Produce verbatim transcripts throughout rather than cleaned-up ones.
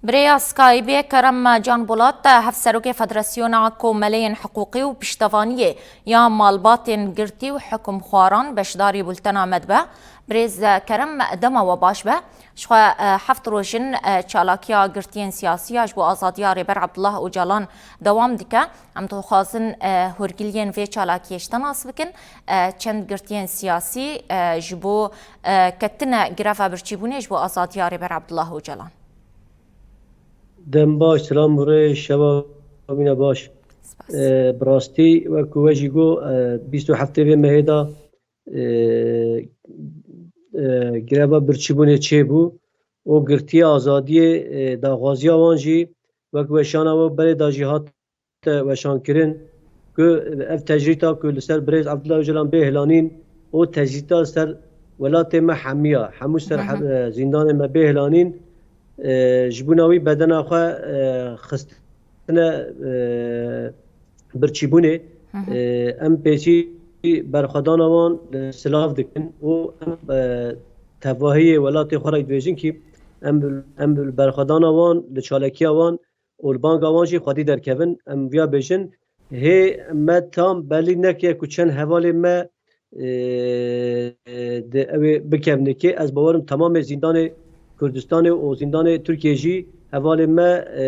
Bi rêya Skypeê Kerem Can Bolat, Hevserokê Federasyona Komeleyên Hiqûqî û Piştevaniyê ya Malbatên Girtî û Hikimxwaran beşdarî bultena me dibe. Birêz Kerem, dema we baş be. Ji xwe, e, heft roj in, e, çalakiya girtiyên siyasî ya ji bo azadiya Rêber Abdullah Ocalan dewam dike. Em dixwazin, e, hûrgiliyên vê çalakiyê ji te nas bikin. E, çend girtiyên siyasî, e, ji bo, e, ketine greva birçîbûnê ji bo azadiya Rêber Abdullah Ocalan. Dem baş, silam û rê, şeva bîne baş. Spas. E, bi rastî, wek ku we jî got, e, bîst û heftê vê mehê de, e, e, greva birçîbûnê çêbû û girtiya azadiyê, e, daxwaziya wan jî wek weşana we berê de jî hat te weşankirin ku ev tecrîta ku li ser birêz Abdullah Ocalan bê hilanîn û tecrîta ser welatê me hemiya, hemû ser Hı hı. he-, e, zîndanê me bê hilanîn, e, ji bona wî bedena xwe, e, xistine, e, birçîbûnê. Hı hı. E, em pêsî berxwedana wan, e, silav dikin û em, e, tevahiyê welatê xwe re dibêjin kî em, em li berxwedana wan, li çalekiya wan û li banga wan jî xwedî derkevin. Em viya bêjin, hê me tam belî neke ku çend hevalê me, e, e, di ew ê bikevnikê. Ez bawerim temamê zîndanê Kurdistanê û zîndanê Tirkiyê jî hevalê me, e,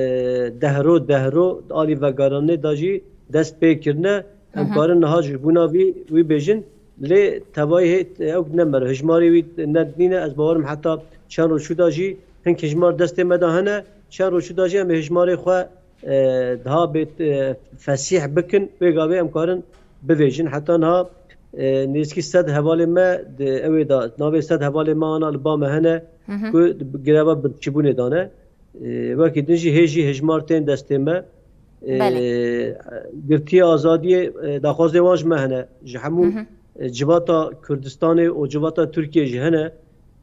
dehro dehro di alî vegeranê de jî dest pê kirine. Em Hı hı. karin niha ji bona vî wî bêjin. Lê tevayî hê ew ne mer hijmarê wî ne nîne. Ez bawerim heta çend roj çû de jî hin hijmar destê me de hene. Çend roj çû de jî em ê hijmarê xwe, e, daha bê, e, fesîh bikin. Wê gavê em karin bivêjin. Heta niha, e, nêzîkî sed hevalê me di ew ê de, navê sed hevalê me ana li ba me hene Hı hı. ku di greva birçîbûnê de ne. E, wekî din jî hê jî hijmar tên destê me. E, Belê. girtiya azadiyê, e, daxwazê wan ji me hene. Ji hemû, Hı hı. e, civata Kurdistanê û civata Tirkiyê jî hene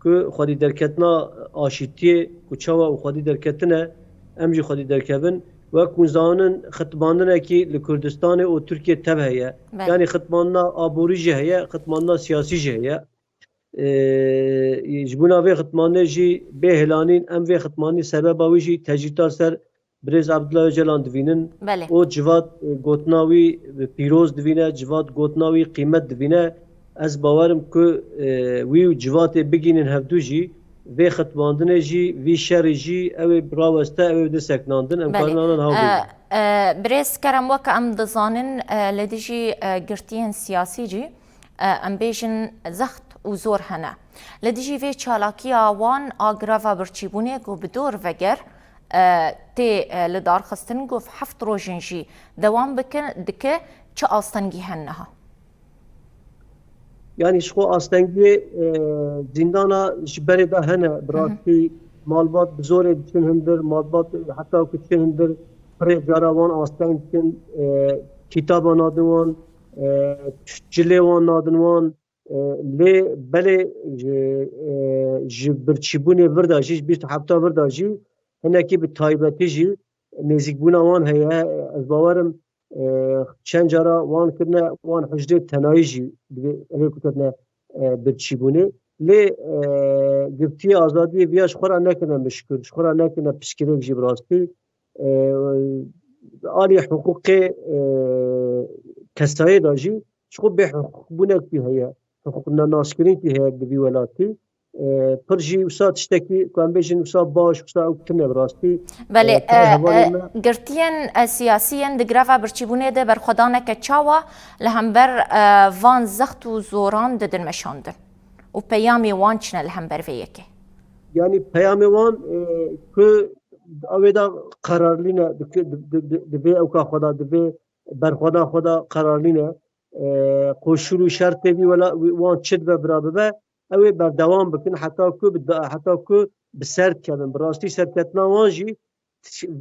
ku xwedî derketina aşîtiyê ku çawa û xwedî derketine, em jî xwedî derkevin. Wek hûn zanin, xitmandinekî li Kurdistanê û Tirkiyê tev heye. Belê. Yanî xitmandina aborî jî heye, xitmandina siyasî jî heye. Ê, ji bona vê xitmandinê jî bê hilanîn, em vê xitmandinê sebeba wî jî tecrîta ser birêz Abdullah Ocalan divînin. Belê. Û civat, e, gotina wî pîroz divîne, civat gotina wî qîmet divîne. Ez bawerim ku, e, wî û civatê bigînin hevdû jî, vê xitmandinê jî, vî şerî jî ew ê raweste, ew ê bide seknandin. Em Belê. karin ana niha E, bigrin. e, birêz Kerem, weke em dizanin, e, li dijî, e, girtiyên siyasî jî, e, em bêjin zext û zor hene. Li dijî vê çalakiya wan a greva birçîbûnê ku bi dor veger, e, tê, e, li darxistin, ku heft rojin jî dewam bikin, dike, çi astengî hene niha? Yanî ji xwe astengiyê, e, zîndana ji berê de hene. Bi Hı hı. rastî malbat bi zorê diçin hundir, malbat heta ku diçin hundir pirê cara wan asteng dikin, e, kitaba nadin wan, e, cilê wan nadin wan, e, lê belê ji, e, ji birçîbûnê vir de jî, ji bîst û hefta vir de jî hinekî bi taybetî jî nêzîkbûna wan heye. Ez bawerim, e, çend cara wan kirine, wan hicrê tenayî jî divê, divê ku ketine, e, birçîbûnê. Lê, e, girtiye azadiyê viya ji xwe re nekirine mişkil, ji xwe re nekirine pişkirêk jî bi rastî. E, alî hiqûqê, e, kesayê de jî ji xwe bê hiqûqbûnek jî heye. Hiqûqnenaskirin jî heye di vî welatî. E, pir jî wisa tiştekî ku em bêjin wisa baş, wisa ew tune bi rastî. Belê, E, pir e, hevalên e, me girtiyên, e, siyasî yên di greva birçîbûnê de berxwedaneke çawa li hember, e, van zext û zoran didin meşandin? Û peyamê wan çi ne li hember vê yekê? Yanî peyamê wan, e, ku ew ê de qerarlî ne, di, di, di, di, di vê ewka xwe de, di vê berxwedana xwe de qerarlî ne. E, koşûr û şertê vî wela-, wî, wan çi dibe bira bibe, ew ê berdewam bikin heta ku bi da-, heta ku bi ser dikevin. Bi rastî serketina wan jî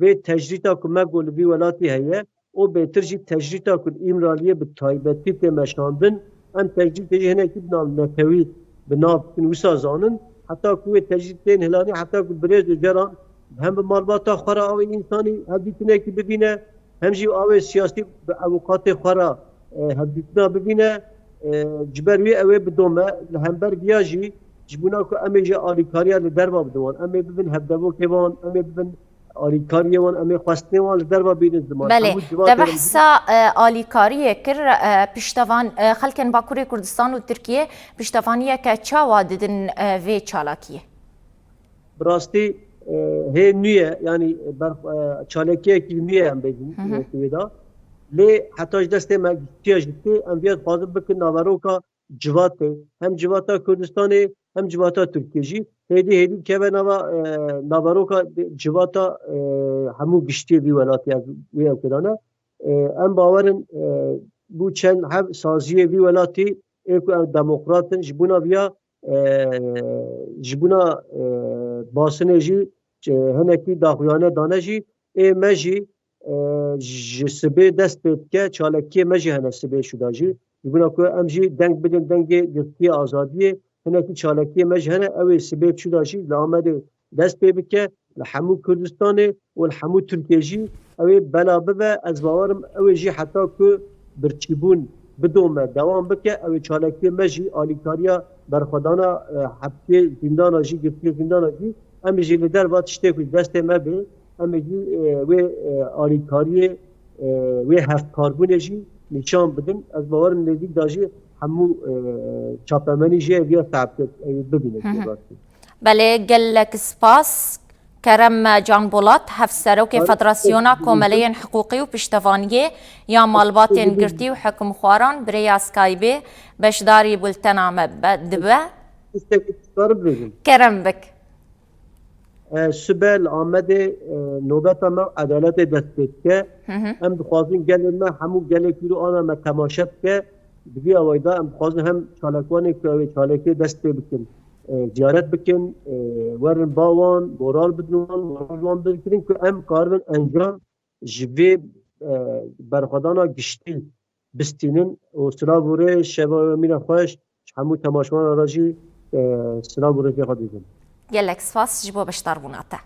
vê tecrîta ku me got li vî welatî heye û bêtir jî tecrîta ku li Îmraliyê bi taybetî tê meşandin, em tecrîtê jî hinekî bi nav netewî bi nav dikin, wisa zanin, heta ku wê tecrîd tên hilanî, heta ku birêz Ocalan hem bi malbata xwe re a wê însanî hevdîtinekî bibîne, hem jî a wê siyasî bi avûkatê xwe re, e, hevdîtina bibîne. E, ji ber wî ew ê bidome, li hember viya jî ji bona ku em ê ji alîkariya li derva bidin wan, em ê bibin hevdevokê wan, em ê bibin Alîkariyê wan, em ê xwestinê wan li derva bînin ziman. Belê, Hemû te civatê behsa e, alîkariyê kir, e, piştevan, e, xelkên Bakurê Kurdistan û Tirkiyê piştevaniyeke çawa didin e, vê çalakiyê? Bi rastî e, hê nû ye, yanî ber, e, çalakiyekî nû ye em bêjin Hı hı. e, wê de. Lê heta ji destê me giştiye jî tê, em viya dixwazin bikin naveroka civatê, hem civata Kurdistanê hem civata Tirkiyê jî hêdî hêdî keve nava e, naveroka civata e, hemû giştiyê vî welatî, ez wê ew kirane. E, em bawer in e, bû çend heb saziyê vî welatî ê ku em demokrat in, ji bona viya e, ji bona e, basinê jî e, hinekî daxuyane dane jî, ê me jî e, ji sibê dest pê dike, çalakiyê me jî hene sibê şûda jî. Ji bona ku em jî deng bidin dengê girtiyê azadiyê, hinekî çalakiyê me jî hene, ew ê sibê şûda jî li Amedê dest pê bike, li hemû Kurdistanê û li hemû Tirkiyê jî ew ê bela bibe. Ez bawer im ew ê jî heta ku birçîbûn bidome, dewam bike, ew ê çalakiyê me jî, alîkariya berxwedana e, hepsê zîndana jî, girtiyê zîndana jî, em ê jî li derva tiştê ku ji destê me bê, em ê jî e, wê e, alîkariyê, e, wê hevkarbûnê jî nîşan bidin. Ez bawer im nêzîk de jî hemû e, çapemenî jî ev ya saet bibîne. Hı hı. Belê, gelek spas. Kerem Canbolat, Hevserokê Federasyona Komeleyên Hiqûqî û Piştevaniyê ya Malbatên Girtî û Hikimxwaran bi rêya Skypeê beşdarî bultena me be- dibe. Tiştekî dikarim bibêjim? Kerem bik. E, sibe li Amedê e, nobeta me edaletê dest pê dike. Hı hı. Em dixwazin gelê me, hemû gelê Kûr û Ana me temaşe dike. Di vî awayî de em dixwazin hem çalakvanê ku ew ê çalakiyê dest pê bikin, e, ziyaret bikin, e, werin ba wan, moral bidin wan, moral wan bikirin ku em karibin encam ji vê e, berxwedana giştî bistînin. Û silav û rê, şeva we mîna xweş, ji hemû temaşevanan re jî e, silav û rêzê xwe dîtin. Gelek spas ji bo beşdarbûna te.